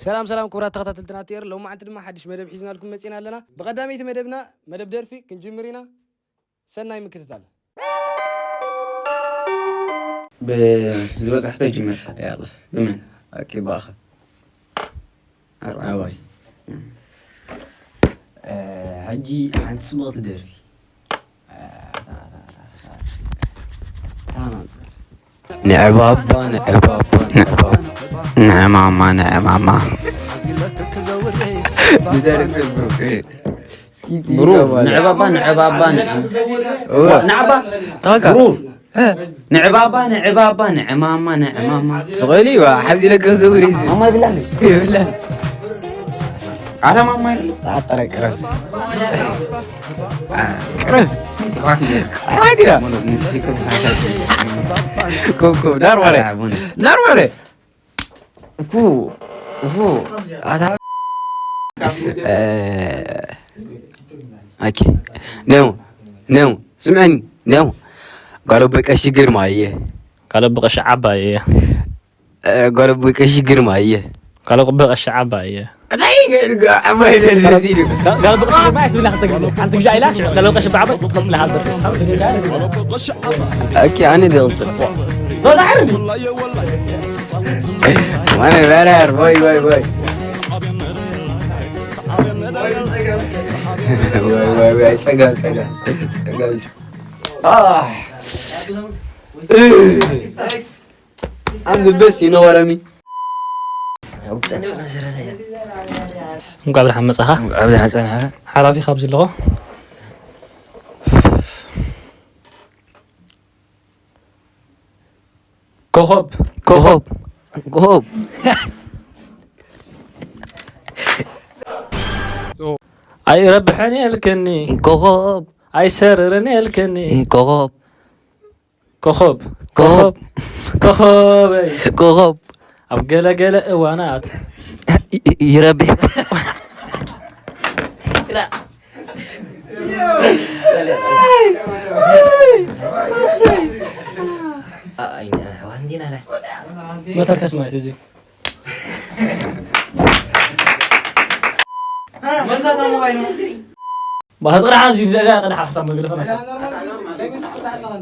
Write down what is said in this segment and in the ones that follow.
ሰላም ሰላም ክቡራት ተኸታተልትና ቲር፣ ሎማዓንቲ ድማ ሓድሽ መደብ ሒዝናልኩም መጺና ኣለና። ብቐዳመይቲ መደብና፣ መደብ ደርፊ ክንጅምር ኢና። ሰናይ ምክትታል። ብዝበጻሕቶ ይጅምር። ያላ። ብመን? ኦኬ፣ ብኣኻ። ኣርባዕተ። ኣዋይ። እ፣ ሕጂ ሓንቲ ጽብቕቲ ደርፊ። ታናጽር። ንዕባባ ንዕባባ ንዕባባ ንዕማማ ንዕማማ። ብደርፊ ብሩክ። እስኪ ብሩ ትይገባ። ንዕባባ ንዕባባ ንዕባ እወ። ንዕባ ታካ። ብሩ ንዕባባ ንዕባባ ንዕማማ ንዕማማ ስቕ ኢሉ እዩ፣ ሓዚ ኢለ ገንዘቡ ሪዚ። ማማ ይብላል ይብላል። ኣታ ማማ ይብላል ኣጠረ ቅረብ። ቅረብ። ሓዲራ። ኮኮ ዳር ወረ። ዳር ወረ። እፉ እፉ ኣታ እ፣ ኦኬ። ነው ነው ስምዕን ነው ጋሎ በቀሽ ግርማ እየ። ጋሎ በቀሽ ዓባይ እየ። እ፣ ጋሎ በቀሽ ግርማ እየ። ጋሎ በቀሽ ዓባይ እየ። እንታይ ገርጋ ዓባይ ለለዚ ኢሉ። ጋሎ በቀሽ ግርማ እየ ትብላ ክልተ ግዜ። ሓንቲ ግዜ ኢላ፣ ሽዑ ጋሎ በቀሽ ዓባይ ትቐጽላ ሃልበት። ኦኬ፣ ኣነ ደውጽ። ተወዳዕርኒ። ማነ በራር ወይ ወይ ወይ። ወይ ወይ ወይ ጸጋ ጸጋ ጸጋ። ኣህ። I'm the best, you know what I mean? እንኳዕ ብደሓን መጻኻ። ኣብ ዝሓፀና ሓላፊ ካብዚ ኣለኹ። ኮኾብ ኮኾብ ኮኾብ ኣይረብሐን የልክኒ ኮኾብ ኣይሰርርን የልክኒ ኮኾብ ኮኾብ ኮኾብ ኮኾበይ ኮኾብ ኣብ ገለገለ እዋናት ይረብሕ መተከስ ማለት እዚ መሳታ ሞባይል ማህጥራ ሓዚ ይብዛ ቀዳ ሓሳብ መግለፈ መሳ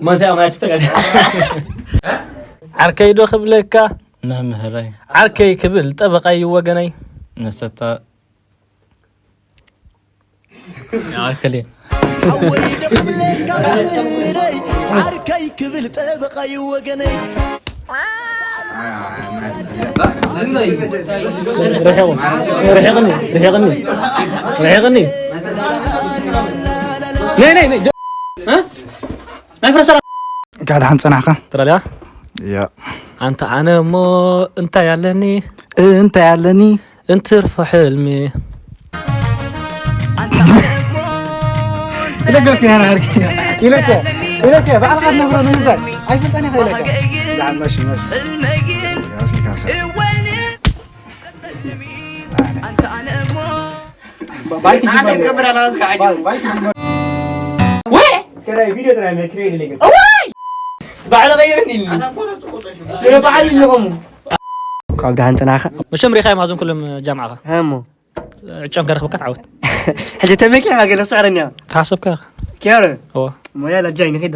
ማንታ ኣምራች ተቀዳ ዓርከይ ዶ ክብለካ መምህረይ ዓርከይ ክብል ጠበቃይ ወገነይ ነሰታ ዓርከይ ክብል ጠበቃይ ወገነይ ርሕቕኒ ርሕቕኒ ርሕቕኒ ርሕቕኒ ነይ ነይ ነይ ናይ ፈረሰራ ካብ ደሓን ጸናሕካ ትራልያ ያ ኣንታ ኣነ እሞ እንታይ ኣለኒ እንታይ ኣለኒ እንትርፎ ሕልሚ ደገፍ ያና ዓርኪ ኢለከ ኢለከ ባዕልኻ ትነብሮ ንምንታይ ኣይፈልጠን ኢኻ ኢለከ ዳሓን መሽ መሽ ያስኪ ካሳ ባይክ ጅመር ባይክ ጅመር ባዕለ ቀይርኒ ኢልኒ ግን ባዕሉ ኢልኹም ካብ ደሓን ጽናኻ መቸም ሪኻ እዮም ሃዞም ኩሎም ጃምዓኻ እሞ ዕጫም ከረኽበካ ትዓወት ሕጂ ተመኪኻ ገለ ስዕረኒ ተሓሰብካ ኪያረ እዎ ሞያ ለጃይ ንኺደ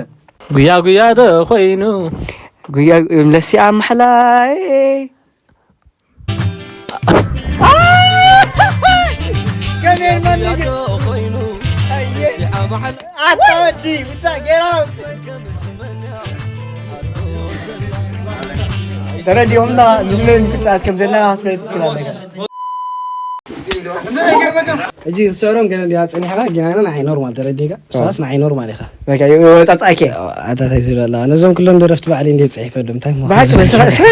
ጉያ ጉያ ዶ ኮይኑ ጉያ ለሲ ኣብ ማሕላይ ተረዲኦምና ምስ መን ክጻወት ከም ዘለና ክትፈልጥ ትኽእል ኣለካ ሕጂ ክትስዕሮም ገለ እንዲያ ጸኒሕካ ግን ኣነ ንዓይ ኖርማል ተረዲእካ ሳስ ንዓይ ኖርማል ኢኻ በቃ ወጻጻእከ ኣታታይ ዝብል ኣላ ነዞም ኩሎም ደረፍቲ ባዕለይ እንደ ጽሒፈሎም እንታይ እሞ ብሓቂ በስራ ስራ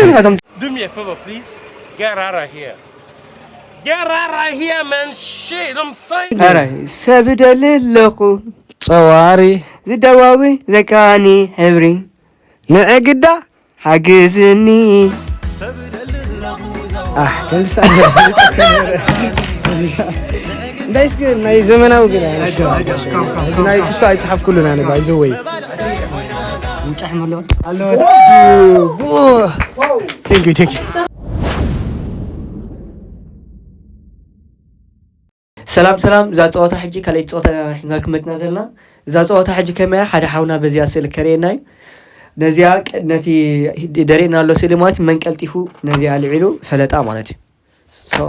Do me a favor, please. Get out of here. Get out of here, man. Shit, I'm saying. ኧረ ሰብ ደሊ ኣለኹ ጸዋሪ ዝደዋዊ ዘካኒ ሕብሪ ንዕግዳ ሓግዝኒ ኣሕ ከምሳ እንታይ እስኪ ናይ ዘመናዊ ግን ናይ ክስቶ ኣይጽሓፍኩሉን ኣነ ባይዘወይ ምጫሕ መሎ Thank you, thank you. ሰላም ሰላም፣ እዛ ፀወታ ሕጂ ካልኣይቲ ፀወታ ኢና ሒዝና ክመፅና ዘለና። እዛ ፀወታ ሕጂ ከመያ ሓደ ሓውና በዚኣ ስእሊ ከርእየና እዩ። ነዚኣ ቅ- ነቲ ደሪእና ኣሎ ስእሊ ማለት መን ቀልጢፉ ነዚኣ ልዒሉ ፈለጣ ማለት እዩ። So፣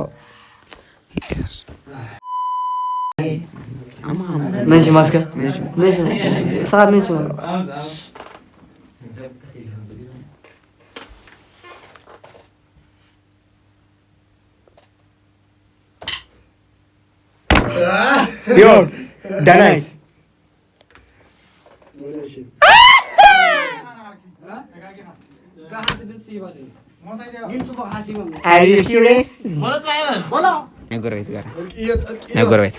መን ሽማስከ? መን ሽማ? ንስኻ መን ሽማ? ዮ ዳናይት። Are you serious? ናይ ጎረቤት ጋር ናይ ጎረቤት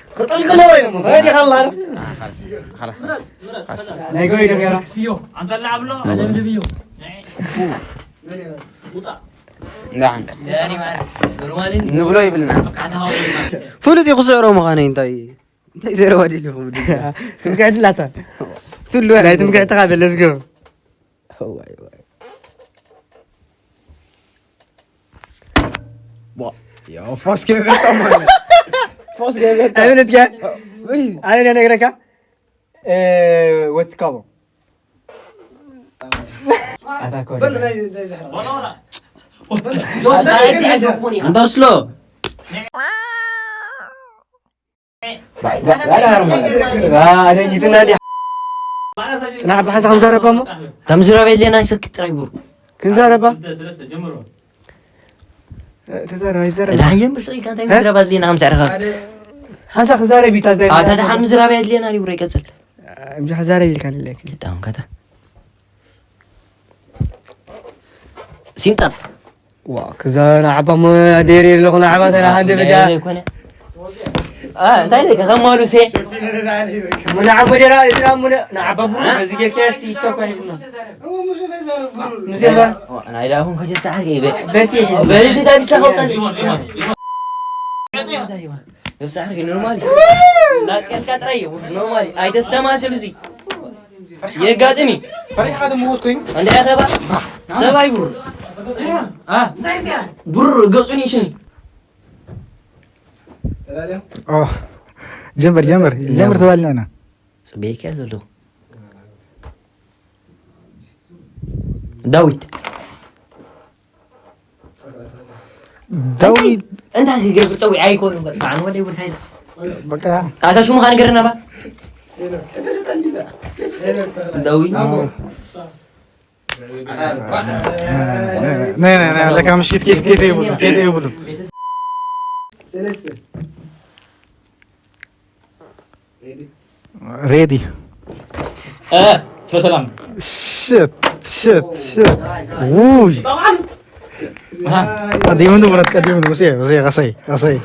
ንብሎ ይብልና። ፍሉጥ እዩ ክስዕሮ ምዃነይ። እንታይ እንታይ ዘረባ ደሊኹም? ትምክሕቲ ላታ ትሉ ናይ ትምክሕትኻ በለዝገ። ፎስ ገበታ ማለት ፎስ ገበታ። ኣይነት ገ ኣነ ነግረካ ወትካቦ ኣታ ኮ እንተስሎ ኣደኝትና እንዲ ጽናሕ ብሓንሳ ክንዛረባ እሞ ከምዝረባ የድልየና ይሰክት ጥራይ ብሩ ክንዛረባ ተዛረባ ይዛረባ ዳሕን ጀምር ስቕ ኢልካ እንታይ ምዝረባ ኣድልየና ከም ስዕርኻ ሓንሳ ክዛረብ እዩ ታዝዳይ ኣታ ደሓን ምዝራብ የድልየና እዩ ብሮ ይቀጽል እምጂ ክዛረብ ኢልካ ንለክ ዳውን ከታ ሲንጣ ዋ ክዛና ዓባ ሞ ደሪ ኣለኹ ንዓባ ተና ሃንደ በዳ ዘይኮነ እንታይ ደይ ከተማሉ ሴ ሙና ዓቦ ደራ ደራ ሙና ንዓባ ቡ በዚ ጌርካ ቲክቶክ ኣይብና ሙሴ ናይ ዳኹም ከጀሳ ዓርገ ይበ በቲ በቲ ዳቢሳ ኸውጣ ኖርማሊ ላጽያትካ ጥራይ እዩ ኖርማሊ ኣይተስተማስል እዚ የጋጥም እዩ ፈሪስካ ደሞ ሞት ኮይኑ እንደ ያተባ ሰባይ ብሩ አ ብሩ ገጹን ይሽን ጀምር ጀምር ጀምር ተባልና ኢና ጽቤካ ዘለኹ ዳዊት ዳዊት እንታይ ክገብር ፀዊዕ ኣይኮኑ ከፅፋዕን ወደ ይብል ታይለ በቃ ኣታ ሽሙ ካንገርና ባ ዳዊት ናይ ናይ ናይ ለካ ምሽት ኬፍ ኬፍ ይብሉ ኬፍ ይብሉ ሰለስተ ሬዲ እ ፍረ ሰላም ሽት ሽት ሽት ውይ ቀዲሙ ንብረት ቀዲሙ ንሙሴ ሙሴ ቀሰይ ቀሰይ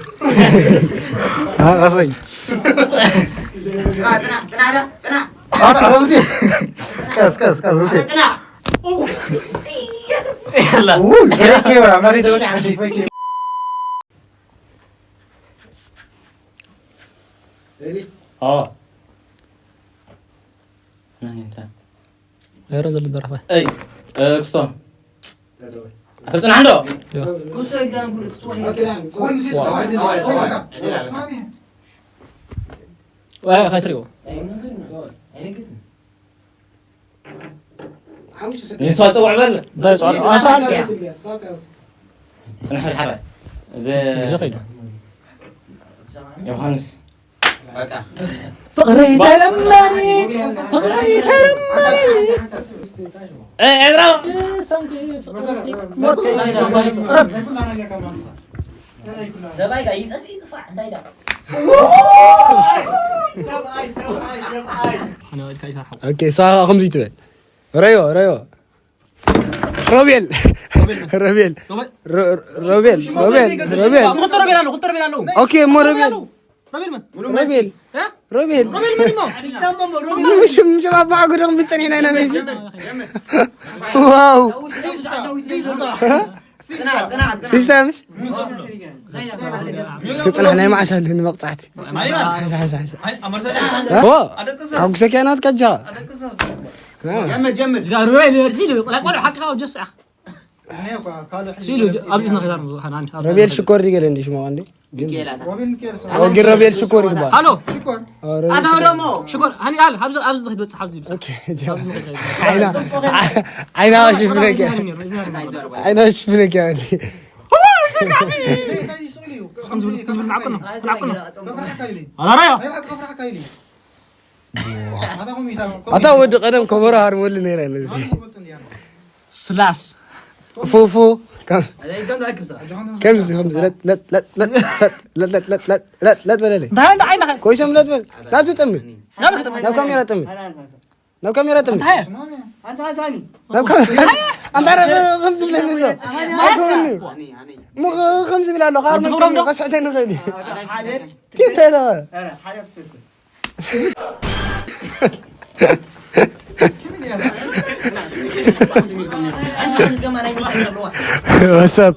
አ፣ ቀሰይ አ፣ አ፣ ሙሴ ቀስ ቀስ ቀስ ሙሴ ውይ ሬኬ በራ መሬት اه من انت؟ غير هذا اللي ضربه اي اكستون انت تنعنده؟ واي خاطري ንስኻ ፀውዕ በል። እንታይ ፀዋዕ? ኣታ ኣልኪ። ፅንሕ በል ሓራይ። እዚ ግዜ ከይዱ። ዮሃንስ። ፍቕረይ ተለማኒ፣ ፍቕረይ ተለማኒ። ኤ፣ ኤርትራ። ሰብኣይ ጋር ይፅፍ ይፅፋዕ እንታይ ዳ? ኦኬ፣ ሳኻ ከምዚ ትበል። ረዮ፣ ረዮ። ሮቤል። ሮቤል። ሮ-፣ ሮ-፣ ሮቤል፣ ሮቤል፣ ሮቤል። ክልተ ሮቤል ኣለዉ፣ ክልተ ሮቤል ኣለዉ። ኦኬ፣ እሞ ሮቤል። ሮቤል መን? ሮቤል። እ? ሮቤል። ሮቤል መን እሞ? ምሽ-፣ ምሽ ባባ ጉደም ብጸኒሕና ኢና መሲ። ዋው። ሲስተምስ እስኪ ፅናሕ ናይ መዓስ ኣለኒ መቕፃዕቲ ሓዛ ሓዛ ሓዛ ኦ ካብ ክሰኪያ ናት ቀጃ ረቤል ሽኮር ዲገለ እንዲ ሽሞ እንዲ ሚካኤል ኣታ። ሮቤል ሚካኤል ስም ኦጊ ሮቤል ሽኮር ይባል ሃሎ ኧረ ኣታ ኦሮሞ ሽኮር ሃኒ ኣል ሀብዚ ኣብዚ ዝኸይድ በጽሕ ኣብዚ ይብሳ ኦኬ ጀ- ዓይና ዓይና ሽፍነከ ዓይና ሽፍነከ ኣራያ ኣታ ወዲ ቀደም ከበሮ ሃርመሉ ነይረ ነዚ ስላስ ፉፉ ከም- ከምዚ ከምዚ ለት ለት ለት ለት ሰጥ ለት ለት ለት ለት ለት ለት በለለይ እንታይ እንደ ዓይንኻ ኮይሶም ለት በል ናብ ትጠምል ናብ ከተማ ናብ ካሜራ ጠምል ናብ ካሜራ ጠምል እንታይ ናብ ካሜራ ኣንታ ረ ከምዚ ብለኒ ኣሎ ኣይኮኒ ምኽ ከምዚ ብላ ኣሎ ካብ መከኒ ከስሕተ ንኽእል እዩ እንታይ ኢለ ወሰብ